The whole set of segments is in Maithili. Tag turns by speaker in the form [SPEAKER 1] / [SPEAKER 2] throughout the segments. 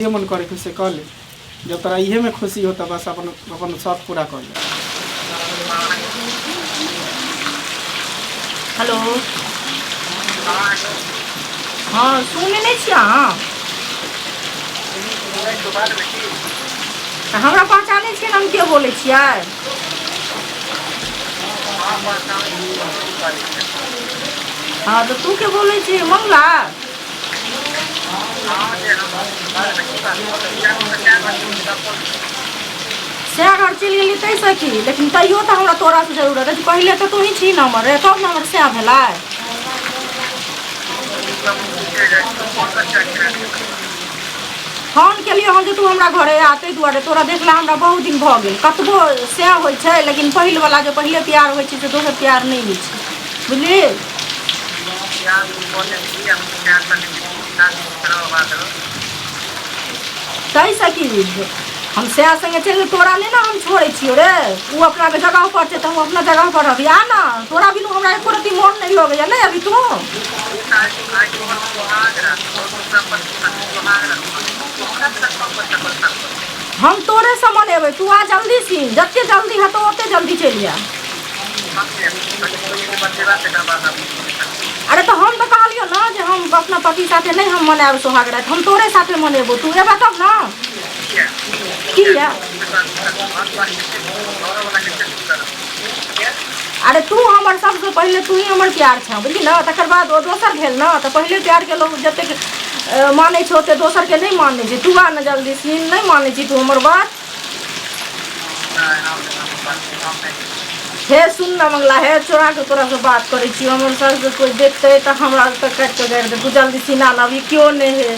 [SPEAKER 1] जे मन करे के से कर ले। जब तोरा इहे में खुशी हो त बस अपन अपन शौक पूरा कर ले।
[SPEAKER 2] हेलो। हँ, सुनै नहि छियै अहाँ? तऽ हमरा पहचानै छियै ने हम के बोलै छियै? हँ, तऽ तू के बोलै छी, मंगला? सएह घर चलि गेली ताहिसँ की, लेकिन तैयो तऽ हमरा तोरासँ जरूरत अछि। पहिले तऽ तोही छी ने हमर, तब ने हमर सएह भेलै। फोन केलियै हन जे तू हमरा घरे आ, ताहि दुआरे तोरा देखला हमरा बहुत दिन भऽ गेल। कतबो सएह होइ छै, लेकिन पहिलवला जे पहिले प्यार होइ छै से दोसर प्यार नहि होइ छै, बुझलिही? ताहिसँ की, हम सएह सङ्गे चलि तोरा नहि ने हम छोड़ै छियौ रे। ओ अपना जगह पर छै तऽ हम अपना जगह पर अभी आ ने। तोरा बिनु हमरा एको रत्ती मोन नहि लगैया। नहि अभी तू? हम तोरे से मनेबै। तू आ जल्दी सीन, जते जल्दी हेतौ ओते जल्दी चलि आ। अरे, तऽ हम तऽ कहलियौ ने जे हम अपना पति साथे नहि हम मनायब सोहाग राति, हम तोरे साथे मनेबो। तू एबा तब ने। किया? अरे, तू हमर सबसँ पहिले, तू ही हमर प्यार छह, बुझली ने? तकर बाद ओ दोसर भेल ने। तऽ पहिले प्यारके लोक जतेक मानै छै, ओते दोसरके नहि मानै छै। तू आ ने जल्दी सीन। नहि मानै छी तू हमर बात? हे, सुन ना मंगला, हे, चोरा के तोरा से बात करै छी। हमर सर से कोई देखते तऽ हमरा तऽ काटि कऽ गाड़ि दे। तू जल्दी सीना ना, अभी केओ नहि है।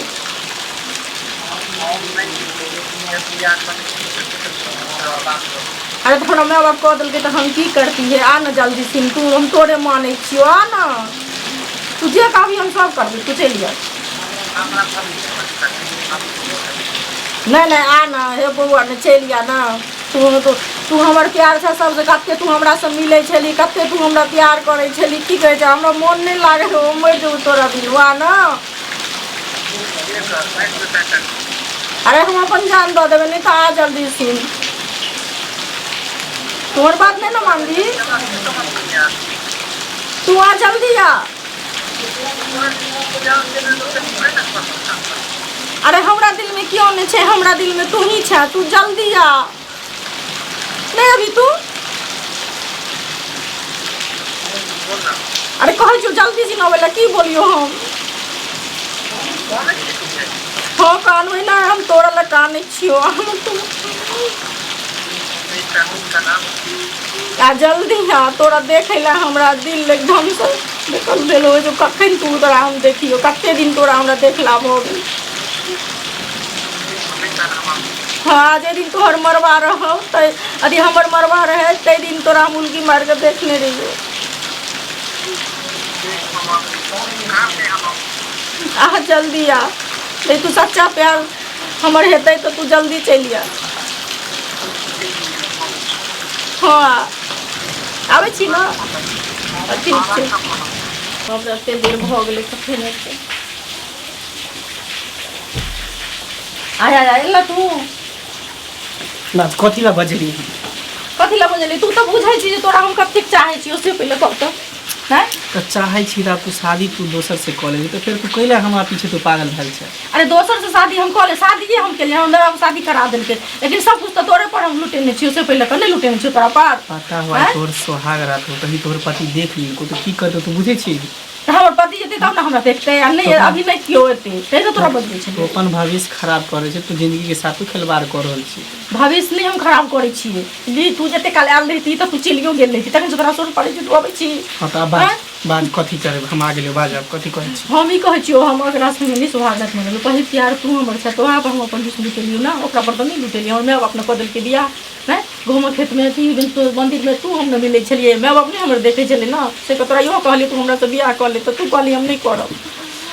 [SPEAKER 2] अरे, तऽ हमरा माय बाप कह देलकै तऽ हम की करती? हे, आ ने जल्दी सीन तू, हम तोरे मानै छियौ। आ ने तू, जे कहबी हम सब करबै, तू चलि जा। नहि नहि, आ ना हे बौआ ने, चलि आ ना तू। तू तू हमर प्यार छै सबसँ। कते तू हमरासँ मिलै छली, कते तू हमरा प्यार करै छली। की कहै छै, हमरा मोन नहि लागै हो, मरि जेबौ तोरा बिनु। आ ना। अरे, हम अपन जान दऽ देबै, नहि तऽ आ जल्दी सुन। तोहर बात नहि ने मानबी तू? आ जल्दी आ। अरे, हमरा दिलमे क्यों नहि छै, हमरा दिलमे तू ही छै। तू जल्दी आ। नहि अभी तू? अरे, कहै छियौ जल्दी से अबै लए। की बोलियौ हम? हँ, कानबै ना, हम तोरा लए कानै छियौ। हम तू आ जल्दी। आ, तोरा देखै लए हमरा दिल एकदम से बेकल भेल हो जो कखन तू तोरा हम देखियो। कते दिन तोरा हमरा देखला भऽ गेल। हँ, जे दिन तोहर मरबा रहौ तै अथी हमर मरबा रहै, ताहि दिन तोरा हम उल्की मारि कऽ देखने रहियौ। आ जल्दी आ। नहीं तू सच्चा प्यार हमर हेतै तऽ तू जल्दी चलि आ। हँ, आबै छी ने? ठीक छै। हमरा एते देर भऽ गेलै, कखन एतै? आय आय आय तू।
[SPEAKER 1] ना, कथी ला बजली?
[SPEAKER 2] कथी ला बजली? तू तऽ बुझै छी जे तोरा हम कतेक चाहै छी, से पहिले कह तऽ। हैं?
[SPEAKER 1] तऽ चाहै छी तऽ तू शादी तू दोसर से कऽ लेबही, तऽ फेर तू कैला हमरा पीछे तू पागल भेल छै?
[SPEAKER 2] अरे, दोसर से शादी हम कऽ ले, शादिये हम केलियै, हमरा शादी करा देलकै, लेकिन सब कुछ तऽ तोरे पर हम लुटेने छियौ, से पहिले कह, नहि लुटेने छियौ तोरा पर?
[SPEAKER 1] पता हुआ?
[SPEAKER 2] आँय?
[SPEAKER 1] तोहर सोहाग रात हो, कहीं तोहर पति देख लेलको तऽ की करतौ, तू बुझै छी?
[SPEAKER 2] तऽ हमर पति जेतै तब ने हमरा देखतै। आ नहि, अभी नहि केओ एतै, तै ने तोरा बजबै
[SPEAKER 1] तू
[SPEAKER 2] छलियै।
[SPEAKER 1] अपन भविष्य खराब करै छै, तू जिंदगी के साथ तू खिलवाड़ कऽ रहल छी।
[SPEAKER 2] भविष्य नहि हम खराब करै छियै। ली, तू जते काल आयल रहिती तऽ तू चलियो गेल रहिती, तखन से तोरा सोर पड़ै छै, तू अबै छी।
[SPEAKER 1] हँ, तऽ आब बाज। बाज, कथी करबै? हम आ गेलियौ, बाज आब, कथी कहै छी?
[SPEAKER 2] हम ई कहै छियौ, हम ओकरा संगे नहि सुहागत मनेलहुँ। पहिल प्यार तू हमर छै, तोरा पर हम अपन विष लुटेलियौ ने, ओकरा पर तऽ नहि लुटेलियै। हमर माय बाप ने कऽ देलकै बियाह। नहि, गाँवमे खेतमे अथी मन्दिरमे तू हम ने मिलै छलियै, माय बाप नहि हमर देखै छलै ने, से तोरा इहो कहलियै, तू हमरासँ बियाह कऽ ले, तऽ तू कहली हम नहि करब।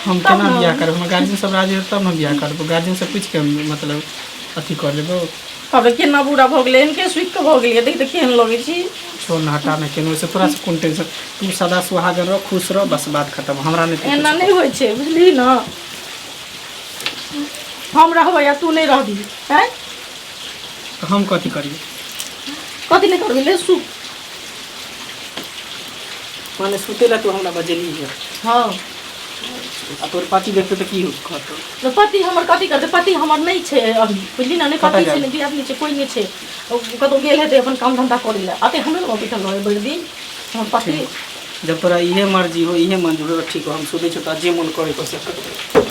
[SPEAKER 1] हम
[SPEAKER 2] तब
[SPEAKER 1] केना
[SPEAKER 2] ने।
[SPEAKER 1] बियाह करब? हमर गार्जियन सब राजी हेतै तब ने बियाह करबो। गार्जियन से पूछि के मतलब अथी कर लेबो।
[SPEAKER 2] बाप रे, केना बुरा भऽ गेलै, एहन के सुखि कऽ भऽ गेलियै। देख तऽ केहन लगै छी।
[SPEAKER 1] छोड़ ने, हटा ने केनो से तोरा से कोन टेंशन। तू सदा सुहागन रह, खुश रह, बस बात खत्म। हमरा नहि तू
[SPEAKER 2] एना
[SPEAKER 1] कुछ
[SPEAKER 2] नहि होइ छै, बुझलिही ने? हम रहबै आ तू नहि रहबी आँय।
[SPEAKER 1] तऽ हम कथी करियै?
[SPEAKER 2] कथी नहि करबी, ले सुत।
[SPEAKER 1] माने सुते ला तू हमरा बजेली है?
[SPEAKER 2] हँ।
[SPEAKER 1] आ तोर पति देखते तऽ की कहतौ?
[SPEAKER 2] तऽ पति हमर कथी करतै? पति हमर नहि छै अभी, बुझली ने? नहि
[SPEAKER 1] कतऽ
[SPEAKER 2] पति छै
[SPEAKER 1] गेल?
[SPEAKER 2] नहि दियादनी छै, कोइ नहि छै। ओ कतहु गेल हेतै अपन काम धन्धा करै लए। अते हमरे लग बैठल रहै भरि दिन हमर पति।
[SPEAKER 1] ठीक, जब तोरा इहे मर्जी हो, इहे मंजूर हो, ठीक हो, हम सुतै छियौ, तोरा जे मन करे से कर।